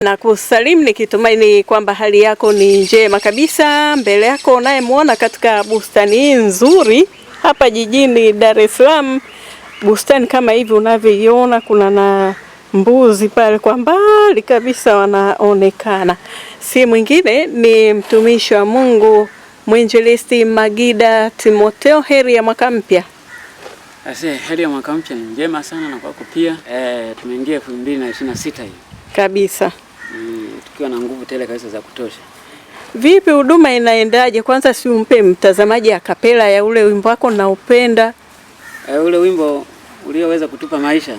Na kusalimu nikitumaini kwamba hali yako ni njema kabisa. Mbele yako unayemwona katika bustani hii nzuri hapa jijini Dar es Salaam, bustani kama hivi unavyoiona, kuna na mbuzi pale kwa mbali kabisa wanaonekana. Si mwingine ni mtumishi wa Mungu Mwinjilisti Magida Timoteo. Heri ya mwaka mpya. Ase, heri ya mwaka mpya ni njema sana na kwako pia. Tumeingia 2026 hii kabisa. Tukiwa na nguvu tele kabisa za kutosha. Vipi, huduma inaendaje? Kwanza si umpe mtazamaji akapela ya ule wimbo wako naupenda. Ule wimbo ulioweza kutupa maisha.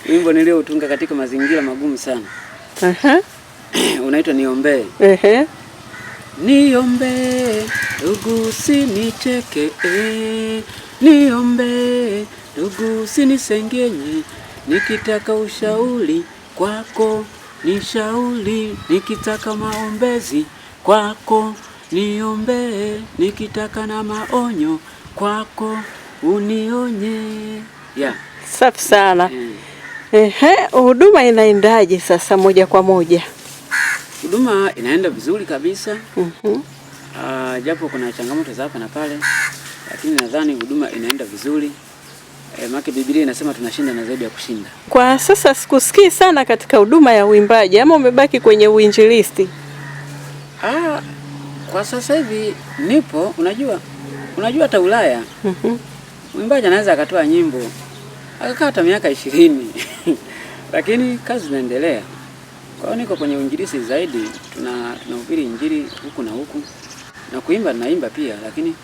Wimbo nilioutunga katika mazingira magumu sana. Unaitwa Niombee. Niombee ndugu usinicheke, niombee ndugu usinisengenye, nikitaka ushauri kwako nishauri, nikitaka maombezi kwako niombee, nikitaka na maonyo kwako unionye. Yeah. Safi sana. Ehe, huduma inaendaje sasa moja kwa moja? Huduma inaenda vizuri kabisa. Japo kuna changamoto za hapa na pale, lakini nadhani huduma inaenda vizuri. Maana Biblia inasema tunashinda na zaidi ya kushinda. Kwa sasa sikusikii sana katika huduma ya uimbaji, ama umebaki kwenye uinjilisti? Kwa sasa hivi nipo, unajua hata Ulaya. Mwimbaji anaweza akatoa nyimbo akakaa hata miaka 20. Lakini kazi zinaendelea. Kwa hiyo niko kwenye uinjilisti zaidi, tunahubiri injili huku na huku. Na kuimba naimba pia, lakini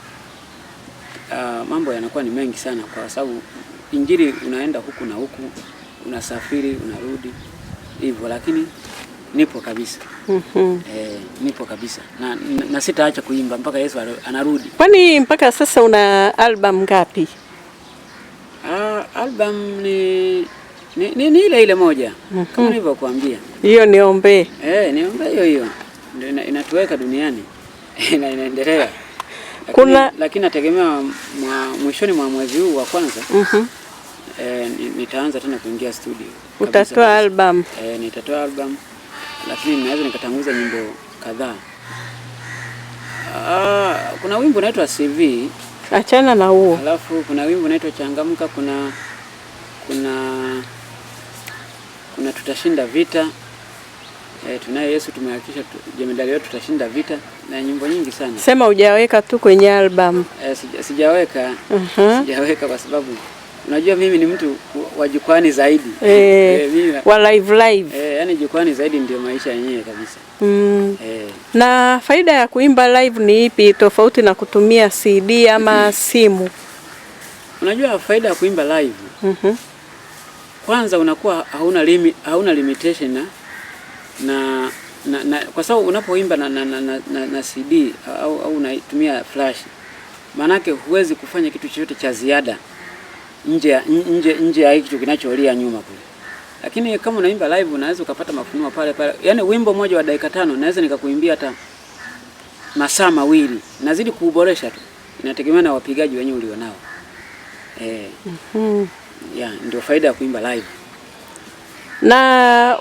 mambo yanakuwa ni mengi sana kwa sababu injili unaenda huku na huku, unasafiri, unarudi hivyo, lakini nipo kabisa. Nipo kabisa. Na sitaacha kuimba mpaka Yesu anarudi. Kwani mpaka sasa una album ngapi? Album ni ile ile moja. Kama nilivyokuambia. Hiyo Niombee. Niombee hiyo hiyo. Ndio inatuweka duniani. Na inaendelea. Lakini nategemea mwishoni mwa mwezi huu wa kwanza. Nitaanza tena kuingia studio. Utatoa album? Nitatoa album. Lakini naweza nikatanguza nyimbo kadhaa. Kuna wimbo unaitwa CV. Achana na huo. Alafu kuna wimbo unaitwa Changamka, kuna tutashinda vita. Tunaye Yesu, tumehakikisha jemedali yetu tutashinda vita, na nyimbo nyingi sana. Sema hujaweka tu kwenye album. Sijaweka. Sijaweka kwa sababu unajua mimi ni mtu wa jukwani zaidi. Mimi Wa live live. Yani jukwani zaidi ndio maisha yenyewe kabisa. Na faida ya kuimba live ni ipi tofauti na kutumia CD ama simu? Unajua faida ya kuimba live? Kwanza unakuwa hauna limitation na kwa sababu unapoimba na CD au unatumia flash, maanake huwezi kufanya kitu chochote cha ziada nje ya kitu kinacholia nyuma kule. Lakini kama unaimba live unaweza ukapata mafunuo pale pale. Yaani wimbo mmoja wa dakika 5 naweza nikakuimbia hata masaa mawili. Nazidi kuuboresha tu. Inategemea na wapigaji wenyewe ulionao. Ya, ndio faida ya kuimba live. Na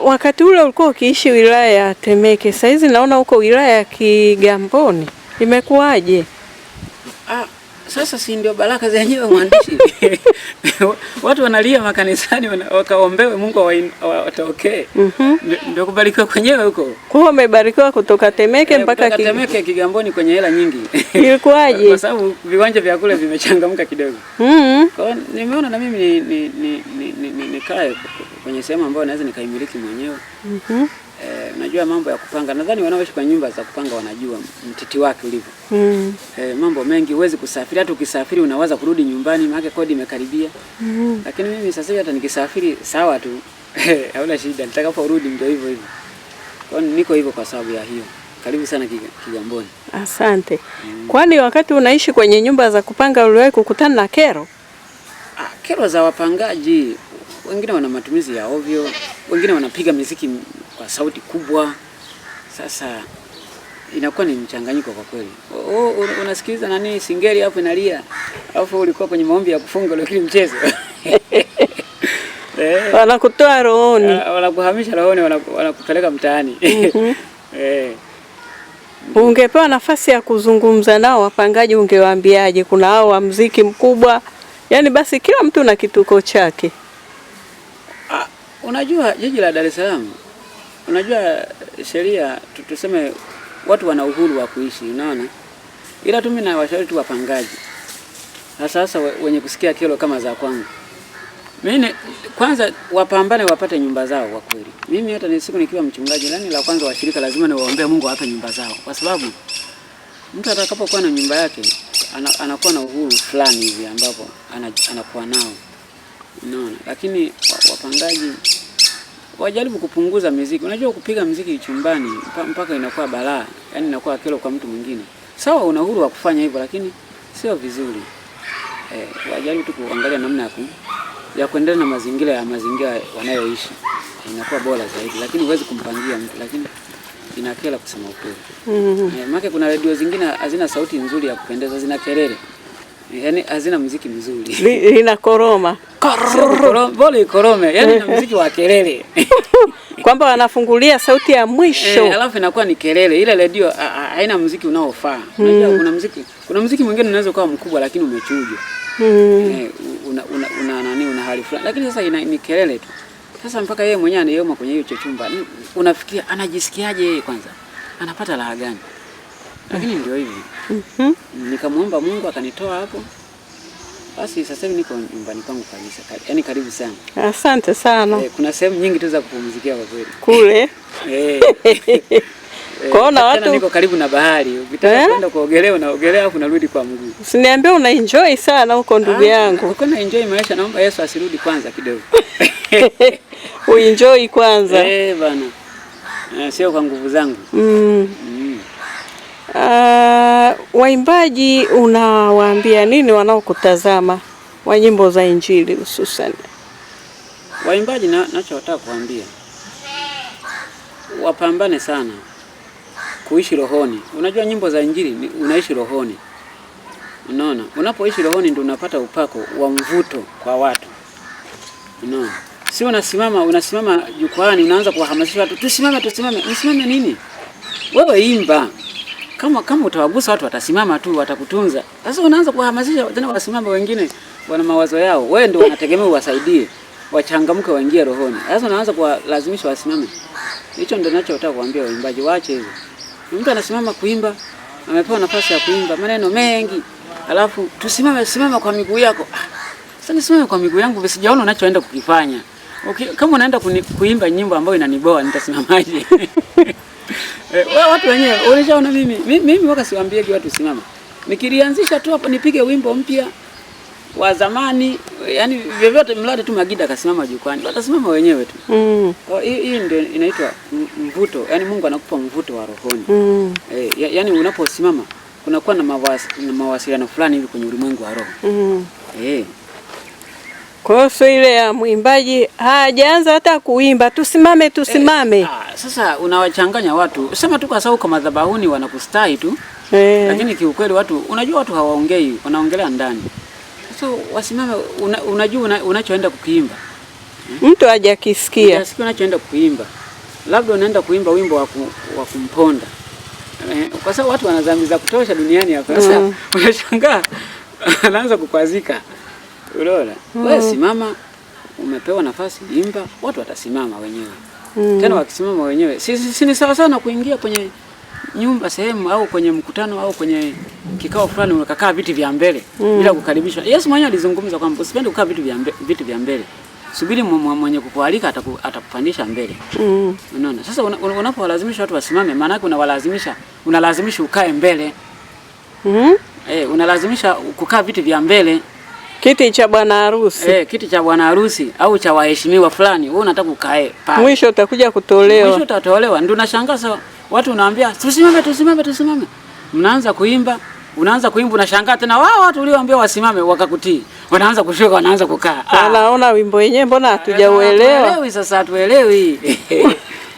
wakati ule ulikuwa ukiishi wilaya ya Temeke, sasa hizi naona uko wilaya ya Kigamboni. Imekuwaje? Sasa si ndio baraka zenyewe mwandishi. Watu wanalia makanisani wakaombewe Mungu awatokee. Ndio kubarikiwa kwenyewe huko. Kwa hiyo umebarikiwa kutoka Temeke mpaka kutoka Temeke Kigamboni kwenye hela nyingi. Ilikuwaje? Kwa sababu viwanja vya kule vimechangamka kidogo. Kwa hiyo nimeona na mimi nikae kwenye sehemu ambayo naweza nikaimiliki mwenyewe. Unajua mambo ya kupanga, nadhani wanaoishi kwa nyumba za kupanga wanajua mtiti wake ulivyo. Mambo mengi huwezi kusafiri, hata ukisafiri unawaza kurudi nyumbani maana kodi imekaribia. Lakini mimi sasa hivi hata nikisafiri sawa tu. Hauna shida, nitakaporudi ndio hivyo hivyo. Kwa hiyo niko hivyo kwa sababu ya hiyo. Karibu sana Kigamboni. Asante. Kwani wakati unaishi kwenye nyumba za kupanga uliwahi kukutana na kero? Kero za wapangaji, wengine wana matumizi ya ovyo, wengine wanapiga muziki kwa sauti kubwa. Sasa inakuwa ni mchanganyiko kwa kweli. Unasikiliza nani singeli hapo inalia, alafu ulikuwa kwenye maombi ya kufunga lakini mchezo. Wanakutoa rohoni. Wanakuhamisha rohoni, wanakupeleka mtaani. Ungepewa nafasi ya kuzungumza nao wapangaji, ungewaambiaje? Kuna hao wa muziki mkubwa, yaani basi kila mtu na kituko chake. Unajua jiji la Dar es Salaam, unajua sheria, tuseme watu wana uhuru wa kuishi, unaona? Ila tu mimi nawashauri tu wapangaji, hasa hasa wenye kusikia kero kama za kwangu. Mimi kwanza wapambane wapate nyumba zao kwa kweli. Mimi hata ni siku nikiwa mchungaji, yani la kwanza washirika lazima niwaombee Mungu awape nyumba zao, kwa sababu mtu atakapokuwa na nyumba yake anakuwa na uhuru fulani hivi ambapo anakuwa nao. Unaona? Lakini wapangaji wajaribu kupunguza muziki. Unajua kupiga muziki chumbani mpaka inakuwa balaa, yani inakuwa kero kwa mtu mwingine. Sawa, una uhuru wa kufanya hivyo, lakini sio vizuri. Wajaribu tu kuangalia namna ya kuendelea na mazingira ya mazingira wanayoishi. Inakuwa bora zaidi, lakini huwezi kumpangia mtu, lakini inakera kusema ukweli. Maana kuna redio zingine hazina sauti nzuri ya kupendeza, zina kelele. Yaani hazina muziki mzuri. Linakoroma. Bora ikorome, yaani na muziki wa kelele. Kwamba wanafungulia sauti ya mwisho. Alafu inakuwa ni kelele. Ile redio haina muziki unaofaa. Unajua kuna muziki mwingine unaweza kuwa mkubwa lakini umechujwa. Una nani, una hali fulani. Lakini sasa ni kelele tu. Sasa mpaka yeye mwenyewe anayoma kwenye hiyo chumba, unafikiria anajisikiaje yeye kwanza? Anapata raha gani? Lakini ndio hivi. Nikamwomba Mungu akanitoa hapo. Basi sasa hivi niko nyumbani kwangu kabisa. Yaani karibu sana. Asante sana. Kuna sehemu nyingi tu za kupumzikia kwa kweli. Kule. Kwaona watu niko karibu na bahari. Ukitaka kwenda kuogelea unaogelea afu unarudi kwa mguu. Usiniambie una enjoy sana huko ndugu yangu. Uko na enjoy maisha, naomba Yesu asirudi kwanza kidogo. Uenjoy kwanza. Bana. Sio kwa nguvu zangu. Waimbaji unawaambia nini wanaokutazama wa nyimbo za Injili hususan? Waimbaji nachotaka kuambia, wapambane sana kuishi rohoni. Unajua nyimbo za Injili unaishi rohoni. Unaona? Unapoishi rohoni ndio unapata upako wa mvuto kwa watu. Unaona? Si unasimama jukwaani unaanza kuwahamasisha watu, tusimame tusimame. Msimame nini? Wewe imba. Kama utawagusa watu watasimama tu, watakutunza. Sasa unaanza kuwahamasisha tena wasimame, wengine wana mawazo yao. Wewe ndio unategemea uwasaidie, wachangamke waingie rohoni. Sasa unaanza kuwalazimisha wasimame. Hicho ndio ninachotaka kuambia waimbaji, waache hizo. Mtu anasimama kuimba, amepewa nafasi ya kuimba maneno mengi, alafu tusimame, simama kwa miguu yako. Sasa nisimame kwa miguu yangu, sijaona unachoenda kukifanya. Okay, kama unaenda kuimba nyimbo ambayo inaniboa, nitasimamaje? Watu wenyewe ulishaona mimi waka siwaambiegi watu simama. Nikilianzisha tu hapo nipige wimbo mpya wa zamani, yani vyovyote mradi tu Magida akasimama jukwani, watasimama wenyewe tu. Kwa hiyo ndio inaitwa mvuto, yani Mungu anakupa mvuto wa rohoni. Yani unaposimama kunakuwa na mawasiliano fulani hivi kwenye ulimwengu wa roho. Kwa hiyo sio ile ya mwimbaji hajaanza hata kuimba tusimame tusimame. Sasa unawachanganya watu. Sema tu kwa sababu kwa madhabahuni wanakustahi tu. Lakini kiukweli watu, unajua watu hawaongei, wanaongelea ndani. Sasa wasimame, unajua unachoenda kukiimba. Mtu hajakisikia. Hajasikia unachoenda kuimba. Labda unaenda kuimba wimbo wa kumponda. Kwa sababu watu wana dhambi za kutosha duniani hapa. Sasa unashangaa anaanza kukwazika. Unaona? Wewe simama, umepewa nafasi imba, watu watasimama wenyewe. Tena wakisimama wenyewe, si ni sawa sana kuingia kwenye nyumba sehemu au kwenye mkutano au kwenye kikao fulani ukakaa viti vya mbele bila kukaribishwa. Yesu mwenyewe alizungumza kwamba usipende kukaa viti vya mbele. Subiri mwenye kukualika atakupandisha mbele. Unaona? Sasa unapowalazimisha watu wasimame, maana yake unalazimisha ukae mbele. Unalazimisha kukaa viti vya mbele. Kiti cha bwana harusi. Kiti cha bwana harusi au cha waheshimiwa fulani, wewe unataka ukae pale. Mwisho utakuja kutolewa. Mwisho utatolewa. Ndio unashangaa sasa watu unaambia tusimame tusimame tusimame. Mnaanza kuimba, unaanza kuimba unashangaa tena wao watu ulioambia wasimame wakakutii. Wanaanza kushuka, wanaanza kukaa. Wanaona wimbo wenyewe mbona hatujauelewa. Hatuelewi sasa, hatuelewi.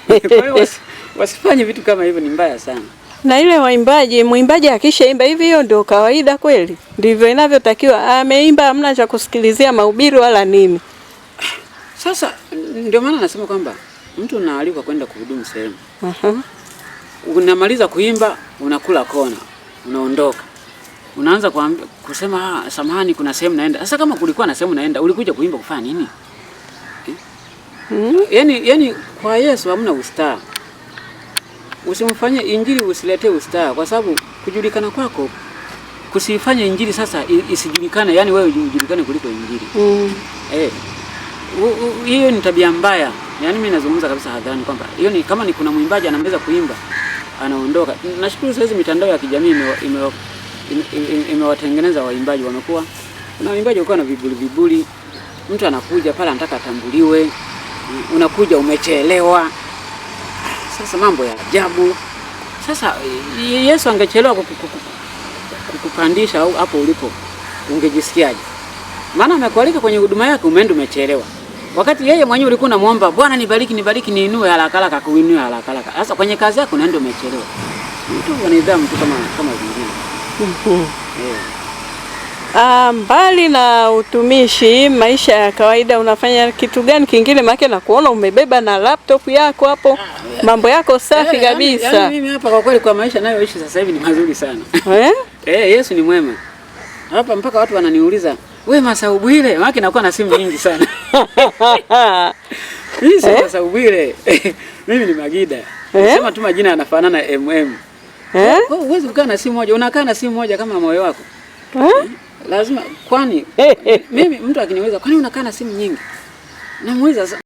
Kwa hiyo wasifanye vitu kama hivyo, ni mbaya sana. Na ile waimbaji, mwimbaji akishaimba hivi, hiyo ndio kawaida kweli? Ndivyo inavyotakiwa. Ameimba, hamna cha kusikilizia mahubiri wala nini. Sasa ndio maana nasema kwamba mtu unaalikwa kwenda kuhudumu sehemu. Unamaliza kuimba, unakula kona, unaondoka. Unaanza kusema samahani, kuna sehemu naenda. Sasa kama kulikuwa na sehemu naenda, ulikuja kuimba kufanya nini? Yaani kwa Yesu hamna ustaa. Usimfanye injili, usiletee ustaa, kwa sababu kujulikana kwako kusifanye injili sasa isijulikane, yani wewe ujulikane kuliko injili. Hiyo ni tabia mbaya. Yaani mimi nazungumza kabisa hadharani kwamba hiyo ni kama ni kuna mwimbaji anamaliza kuimba anaondoka. Nashukuru sasa hizi mitandao ya kijamii imewatengeneza waimbaji, wamekuwa kuna waimbaji walikuwa na vibuli vibuli, mtu anakuja pale anataka atambuliwe, unakuja umechelewa. Sasa mambo ya ajabu. Sasa Yesu angechelewa kukupandisha au hapo ulipo, ungejisikiaje? Maana amekualika kwenye huduma yake, umeenda umechelewa. Wakati yeye mwenyewe ulikuwa unamuomba Bwana nibariki, nibariki, niinue haraka haraka, kuinue haraka haraka. Sasa kwenye kazi yako unaenda umechelewa. Mtu ana nidhamu tu kama vingine. Mbali na utumishi, maisha ya kawaida unafanya kitu gani kingine? Maana na kuona umebeba na laptop yako hapo, mambo yako safi kabisa. Yaani mimi hapa kwa kweli kwa maisha nayoishi sasa hivi ni mazuri sana. Yesu ni mwema. Hapa mpaka watu wananiuliza, "We Masau Bwire?" Maana nakuwa na simu nyingi sana. Mimi si Masau Bwire. Mimi ni Magida. Sema tu majina yanafanana MM. Kwa huwezi kukaa na simu moja, unakaa na simu moja kama moyo wako. Lazima, kwani mimi mtu akiniuliza, "Kwani unakaa na simu nyingi?" Namuuliza